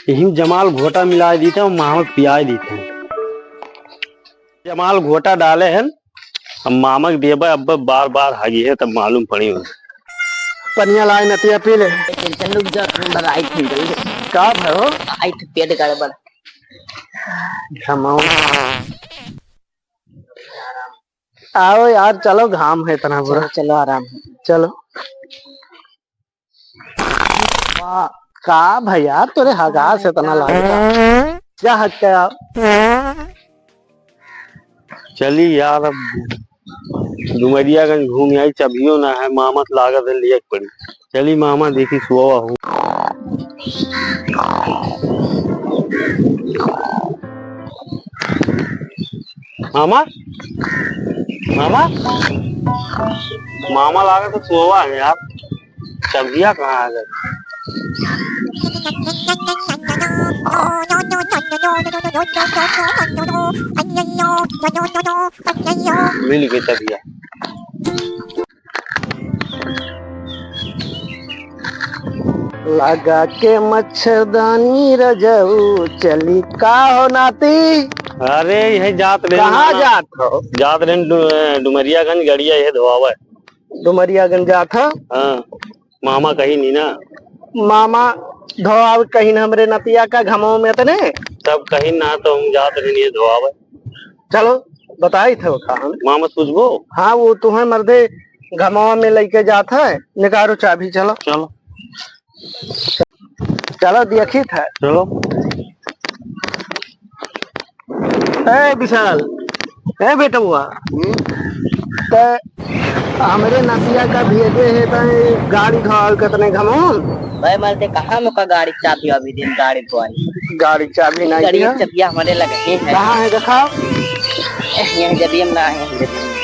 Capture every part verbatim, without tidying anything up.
यही जमाल घोटा मिलाए दीत है और मामा के पियाए दीत है। जमाल घोटा डाले हैं, अब मामा के देबे, अब बार बार हगी है, तब मालूम पड़ी हो। पनिया लाए नतिया पी ले। चल, चल, रुक जा, तुम बस आई थी जल्दी। का भयो? आई थी पेट गड़बड़। घमाओ। आओ यार, चलो, घाम है इतना बुरा। चलो, चलो, आराम है। चलो। वाह, का भैया, तोरे हगास इतना लागता। क्या हक है यार? चली यार, अब डुमरियागंज घूम आई, चबियो ना है, मामा से लागत है, लिया के पड़ी। चली मामा, देखी सोवा हो। मामा, मामा, मामा लागत है सोवा है यार। चबिया कहाँ है? मिल गई चबिया। लगा के मच्छरदानी रजऊ चली का हो नाती? अरे, यही जात रहे कहाँ मामा। जात हो? जात रहे डु-, डुमरियागंज गड़िया यह धोआवे। डुमरियागंज जात हो? हाँ, मामा कही नहीं ना। मामा धोआवे कही ना हमरे नतिया का घमो में तने। तब कही ना तो हम जात रहे नहीं धोआवे। चलो, बताई थे ओका हम। मामा पूछबो? हाँ, वो तुम्हें मर्दे घमवा में लेके जात है, निकारो चाबी, चलो। चलो। चलो, देखी थे। चलो। ए विशाल, ए बेटवा, हम्म? ते हमरे नतिया का भेजे है, तै गाड़ी धोआवे कितने घमौन? भाई, मरते कहाँ में का गाड़ी चाबी अभी दिन गाड़ी धोआई? गाड़ी चाबी नहीं गाड़ी है। चबिया हमरे लगे है। कहाँ है, दिखाओ। ए, यहाँ जबिया में ना है, जबिया में।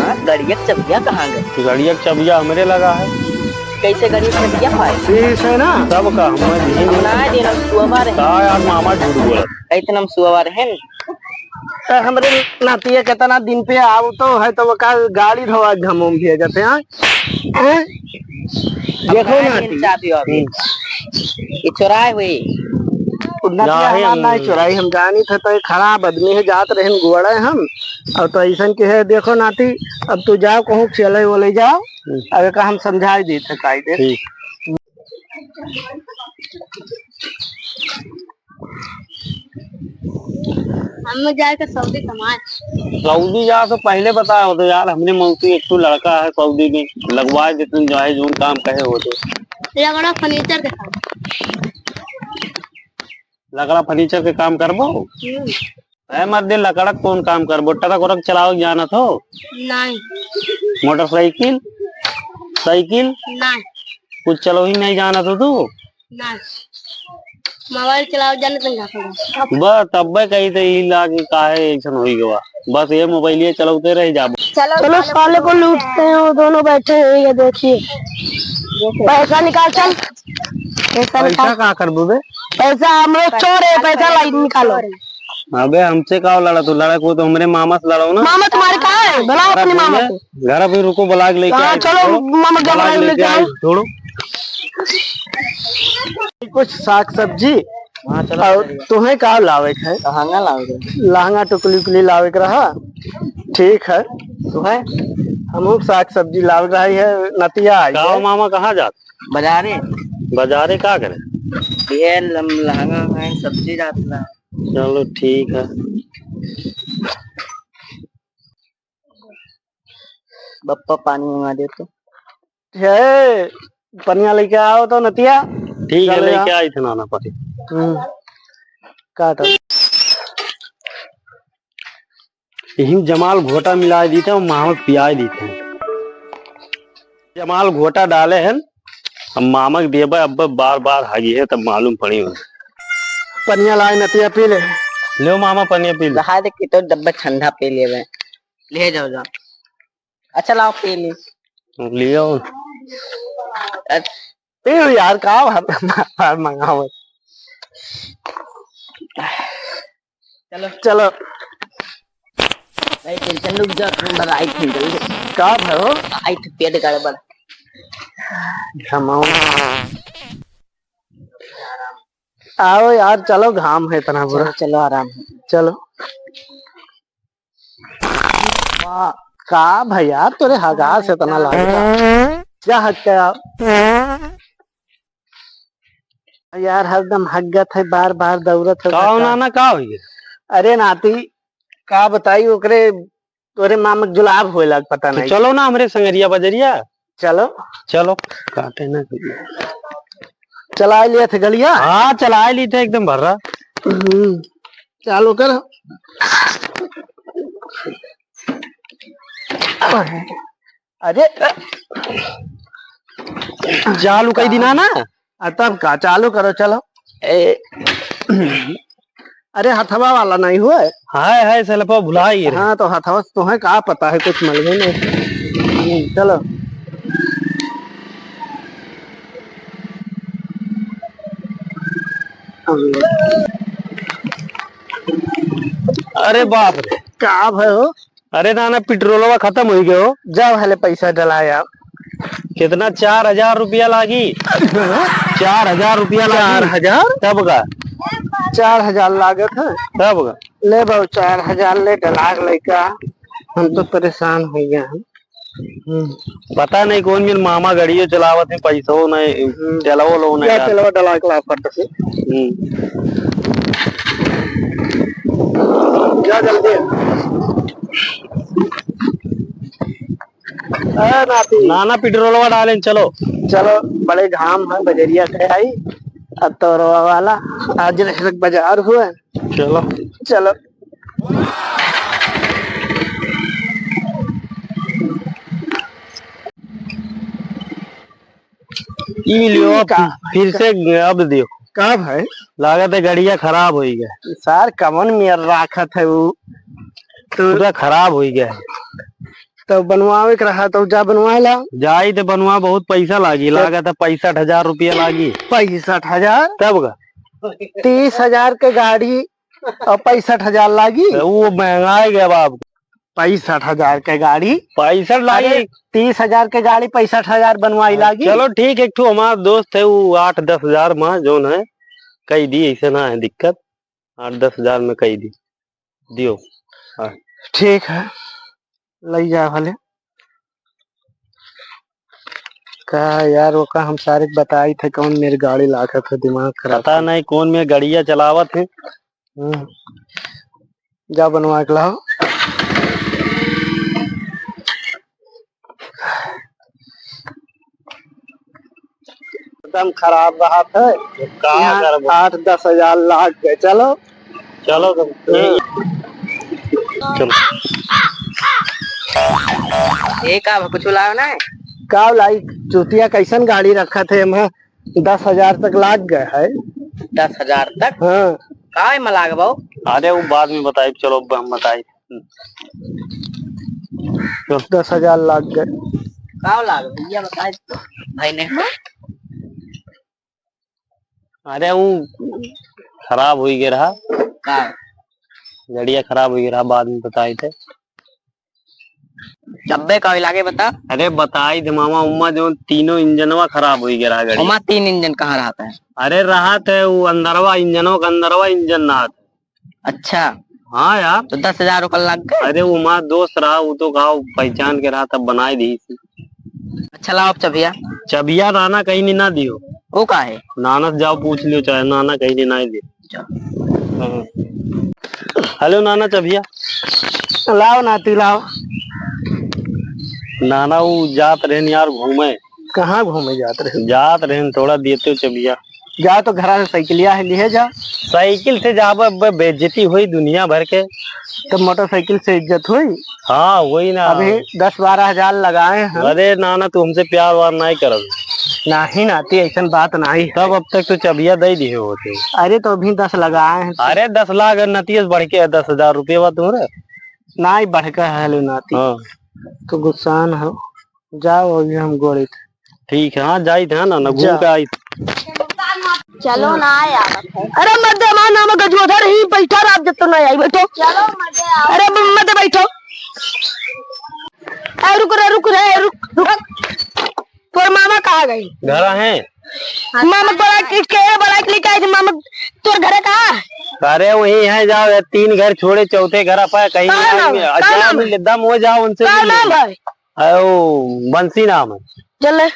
हाँ, गाड़ी चबिया कहाँ गए? गाड़ी चबिया हमरे लगा है। कैसे गाड़ी चबिया पाए? ठीक है ना? तब का, हम नहीं हम ना देना, सुअवा रहे। का यार, मामा झूठ बोलत। इतना हम सुअवा रहे ना। ए, हमरे नातिया कितना दिन पे आव तो है, तो वो का गाड़ी धोआ घमोम भेजते हैं। हैं? देखो ना, चाबी वाबी। हम्म। ये चोराए हुई। उतना ना है, हमार ना चोराई, हम जानी थे तो ये खराब आदमी है, जात रहन गुआड़े हम। और तो ऐसन के है, देखो नाती, अब तू जाओ कहूँ चले वो ले जाओ, हम्म। अब का हम समझाई दी थे कायदे। ठीक। हम जाए के सऊदी कमाए। सऊदी जा तो पहले बताया होते यार, हमने मौसी एक ठो लड़का है सऊदी में, लगवाए देते हैं, जो है जोन काम कहे होते। लकड़ा फर्नीचर के काम। लकड़ा फर्नीचर के काम करबो? हम्म। ए मर्दे, लकड़ा कौन काम करबो? ट्रक व्रक चलावे के जानत हो? नहीं। मोटरसाइकिल? साइकिल? नहीं। कुछ चलो ही नहीं जानत हो तू? ना। मोबाइल चलावे जाने तन का पड़ा। बस, तब्बे कही थे, ई लाग काहे ऐसन होई गवा। बस ये मोबाइलिया चलाते रह जाबो। चलो, चलो, साले को लूटते हैं, वो दोनों बैठे हैं, ये देखिए। पैसा निकाल, चल। पैसा पैसा निकाल। का करबो बे? पैसा, हम लोग चोर है, पैसा लाइन निकालो। अबे, हमसे का लड़ा तू? लड़ा को तो हमरे मामा से लड़ाओ ना। मामा तुम्हारे कहाँ है? बुलाओ अपने मामा को। घर पे रुको, बुला के लेके हाँ, आए, चलो, छोड़ो। मामा के बुला के लेके आए, छोड़ो। कुछ साग सब्जी। हाँ, चलो, और चलिए। तुम्हें का लावे के है? लहंगा लावे के। लहंगा टुकली उकली लावे के रहा। ठीक है। तुम्हें? हम साग सब्जी लावे के रहा है, नतिया आई का है। मामा कहाँ जात? बाजारे। बाजारे का करे? ये लम-, लहंगा है, सब्जी जात रहा। चलो ठीक है। बप्पा पानी मंगा दे तो। हे, पनिया लेके आओ तो नतिया। ठीक है, चलो लेके यहाँ। आई थे नाना पानी। हम्म। काटो। यही जमाल घोटा मिलाए दी थे और मामा के पियाए दी थे। जमाल घोटा डाले हैं, अब मामा के देबे, अब बार बार हागी है, तब मालूम पड़ी हो। पनिया लाए नतिया पी ले। लो मामा, पनिया पी ले। रहा दे कि तो डब्बा ठंडा पी लेवे। ले जाओ, जाओ। अच्छा, लाओ, पी ले। लियो। अ- पी लो यार, का बार बार मंगाओ? चलो। चलो। भाई, टेंशन रुक जा, तुम बस आई थी जल्दी। का भयो? आई थी पेट गड़बड़। घमाओ। आओ यार, चलो, घाम है इतना बुरा। चलो, चलो, आराम है। चलो। वाह, का भैया, तोरे हगास इतना लागता। क्या हक है आप? यार, हरदम हगत है, बार बार दौड़त है। का हो नाना, का हो गया? अरे नाती, का बताई, ओकरे तोरे मामा के जुलाब होए लाग, पता तो नहीं। चलो ना हमरे संगरिया बजरिया। चलो। चलो। काटे ना। चलाए लिए थे गड़िया? हाँ, चलाए ली थे एकदम भर्रा। हम्म, चालू कर। अरे, चालू कई दिना ना। आ, तब का, चालू करो, चलो। ए, अरे, हथवा वाला नहीं हुआ है? हाय, हाय, सेल्फवा भुला गई रे। हाँ, तो हथवा से तोहे का पता है, कुछ मलबे नहीं। हम्म, चलो। अरे बाप रे। का भय हो? अरे नाना, पेट्रोलवा खतम होइ गयो। जाओ, हले पैसा डलाए आओ। कितना? चार हजार रुपया लागी। चार हजार रुपया लागी। चार हजार? तब का? चार हजार लागत है। तब का? ले बाबू, चार हजार ले, डलाग लइका। हम तो परेशान होइ गया हम। हम्म। पता नहीं कौन मेरे मामा गड़ियो चलावत है, पैसो नहीं, हम्म। तेलवो लो नहीं क्या यार। तेलवा डला के लाभ करते थे? हम्म। क्या जल्दी है? ए, नाती। नाना, पेट्रोलवा डालें, चलो। चलो, बड़े घाम है, बजरिया के आई। अब तो रोवा वाला, आज रहे बाजार हुआ। चलो। चलो। ई लियो, ई का? फिर से अब देखो। का भाई? लागत है गड़िया खराब होइ गया। सार कमन मेर राखत है उ। तो पूरा खराब होइ गया है। तो बनवावे के रहा तो जा बनवा ला। जाई तो बनवा, बहुत पैसा लागी, तो लागत है पैंसठ हजार रुपया लागी। पैंसठ हजार? तब का? तीस हजार के गाड़ी और पैंसठ हजार लागी? तो वो महंगा है क्या बाप? पैंसठ हजार के गाड़ी? पैंसठ लागी। अरे, तीस हजार के गाड़ी पैंसठ हजार बनवाई लागी? चलो ठीक है, एक ठो हमार दोस्त है, वो आठ दस हजार में जौन है, कई दी, ऐसे ना है दिक्कत, आठ दस हजार में कई दी, दियो। हाँ। ठीक है, लई जा भले। का यार, ओका हम सारे के बताई थे, कौन मेर गाड़ी लागत है, दिमाग खराब। पता नहीं कौन मेर गड़िया चलावत है। हम्म। जा बनवा के लाओ। एकदम खराब रहत है। का यहाँ करबो? आठ दस हजार लाग गए। चलो। चलो तब। हाँ। चलो। ए का बा, कुछ लाओ ना? का लाई, चूतिया कैसन गाड़ी रखत है एमा? दस हजार तक लाग गए है। दस हजार तक? हाँ। का एमा लागबो? अरे वो बाद में बताई, चलो अब हम बताई। दस हजार लाग गए। का लाग भैया, बताई तो। भाई ने। अरे वो खराब होइ गया रहा। का? गड़िया खराब होइ गया रहा, बाद में बताई थे। तब्बे का लागे बता। अरे बताई दे मामा, उम्मा जो तीनों इंजनवा खराब होइ गया रहा गड़िया। उम्मा तीन इंजन कहाँ रहत है? अरे रहत है वो अंदरवा, इंजनवा का अंदरवा इंजन रहत है। अच्छा। हाँ यार। तो दस हजार रुपया लग गए? अरे वो हमार दोस्त रहा, वो तो कहा पहचान के रहा, तब बनाए दी। अच्छा लाओ अब चबिया। चबिया नाना कहीं नहीं ना दियो। वो का है? नाना से जाओ पूछ लियो, चाहे नाना कहीं नहीं ना दियो। चल। हाँ। हेलो नाना, चबिया। लाओ नाती, लाओ। नाना, वो जात रहन यार घूमे। कहाँ घूमे जात रहन? जात रहन, थोड़ा देते हो चबिया। जा तो घरा से साइकिलिया है, लिहे जा। साइकिल से जाबे, बे-, बेइज्जती होई दुनिया भर के। तो मोटरसाइकिल से इज्जत होई? हाँ, वही ना। अभी दस बारह हजार लगाए हैं। अरे नाना, तू हमसे प्यार वार नाई करब। नाही नाती, ऐसन बात नाही है। तब अब तक तो चबिया दे दिए होते। अरे तो अभी दस लगाए हैं। अरे दस लाख नतियस बढ़ के है दस हजार रुपये बा तुम्हरे। नाई बढ़ के है लो नाती। हाँ। तो गुस्सान हो। जाओ अभी हम गोड़े थे। ठीक है, हाँ, जाइत है ना, ना घूम जा। के आइत। चलो ना यार। अरे मत दे, हमार नाम गजोधर ही, बैठा रह, जब तक ना आई, बैठो। चलो मत दे, आओ। अरे मत दे, बैठो। ए, रुक रे, रुक रे, रुक, रुक। तोर मामा कहाँ गई? घर है। मामा बोला कि के बोला कि लेके आए थे मामा, तोर घर का? अरे वही है, जाओ यार, तीन घर छोड़े चौथे घर आप कहीं का नाम है? का नाम है? दम हो जाओ उनसे का मिल नाम लो। है? ओ, बंसी नाम है। चल ले।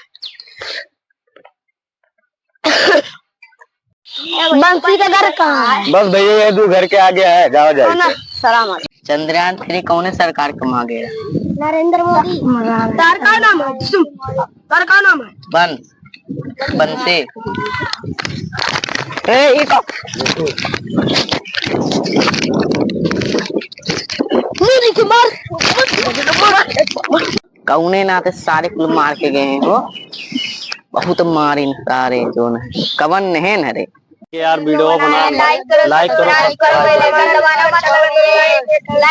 बंसी का घर कहाँ है? बस भैया, ये दो घर के आगे है, जाओ, जाओ। है ना? सलाम अलैकुम। चंद्रयान थ्री कौने सरकार के मांगे है? नरेंद्र मोदी। तार का नाम है? सुन, तार का नाम है? बंस, बंसी। ए, ई तो मोदी के मार। कौने नाते सारे कुल मार के गए हैं हो। बहुत मारिन सारे जोन है। कवन नहन हरे। यार, वीडियो बनाए, like करो, like करो, subscribe करो, bell icon दबाना मत भूलिए।